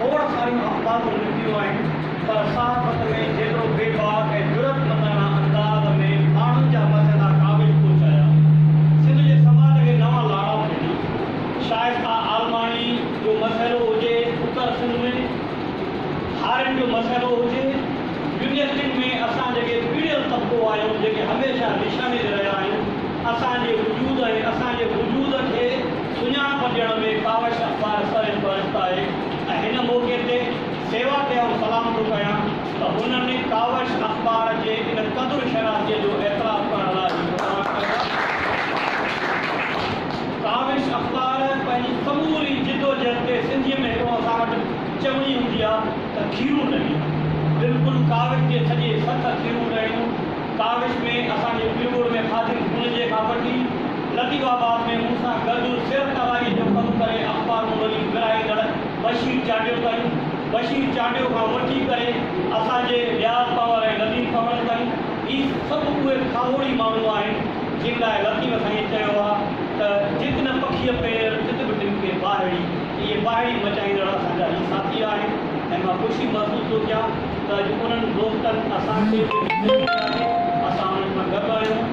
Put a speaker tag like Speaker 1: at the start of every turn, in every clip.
Speaker 1: کوڙ ساريون اخبارون نڪتيون آهن پر صحافت ۾ جيترو بيباڪ ۽ جرئتمندانه انداز ۾ ماڻهن جا مسئلا ڪاوش پهچايا، سنڌ جي سماج کي نوان لاڙا ڏنا. شائسته عالماڻي جو مسئلو هجي اتر سنڌ ۾، هارين جو مسئلو هجي، يونيورسٽين ۾ اسان جيڪي پيڙهيل طبقو آهيون، جيڪي هميشه نشاني تي رهيا آهيون، اسان جي وجود ۽ اسان جي وجود کي سڃاڻپ ڏيڻ ۾ ڪاوش اخبار سر فهرست آهي ۽ هن موقعي تي سيوا کي آئون سلام ٿو ڪيان ته هنن ڪاوش اخبار جي ان قدر شناسيء جو اعتراف ڪرڻ لاء هي پروگرام ڪيو آهي. ڪاوش اخبار پنهنجي سموري جدوجهد تي سنڌيء ۾ هڪڙو اسان وٽ چوڻي هوندي آهي ته کيرون لهڻيون. بلڪل ڪاوش جي سڄي سٿ کيرون لهڻيون. ڪاوش ۾ اسان جي پيرڳوڙ ۾ خادم گونجي کان وٺي لطيف آباد ۾ مون سان گڏ سر ترائيء جو ڪم ڪري اخبارون وري ورهائيندڙ بشير چانڊيو تائين، بشير چانڊيو کان وٺي ڪري اسان جي رياض پنهور ۽ نديم پنهور تائين، هي سڀ اهي کاهوڙي ماڻهو آهن، جن لاء لطيف سائينء چيو آ ته جت نه پکيء پير، تت به ٽمڪي باهڙي. اهي باهڙي مچائيندڙ اسان جا هي ساٿي آهن ۽ مان خوشي محسوس ٿو ڪيان ته اڄ انهن دوستن اسان کي به عزت ڏني آهي، اسان انهن سان گڏ آهيون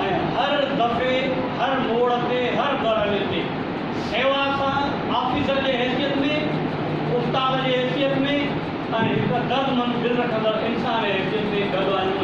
Speaker 1: ۽ هر دفعي، هر موڙ تي، هر مرحلي تي سيوا سان آفيسر جي حيثيت ۾، استاد جي حيثيت ۾ ۽ هڪ دردمند دل رکندڙ انسان جي حيثيت ۾ گڏ آهيون.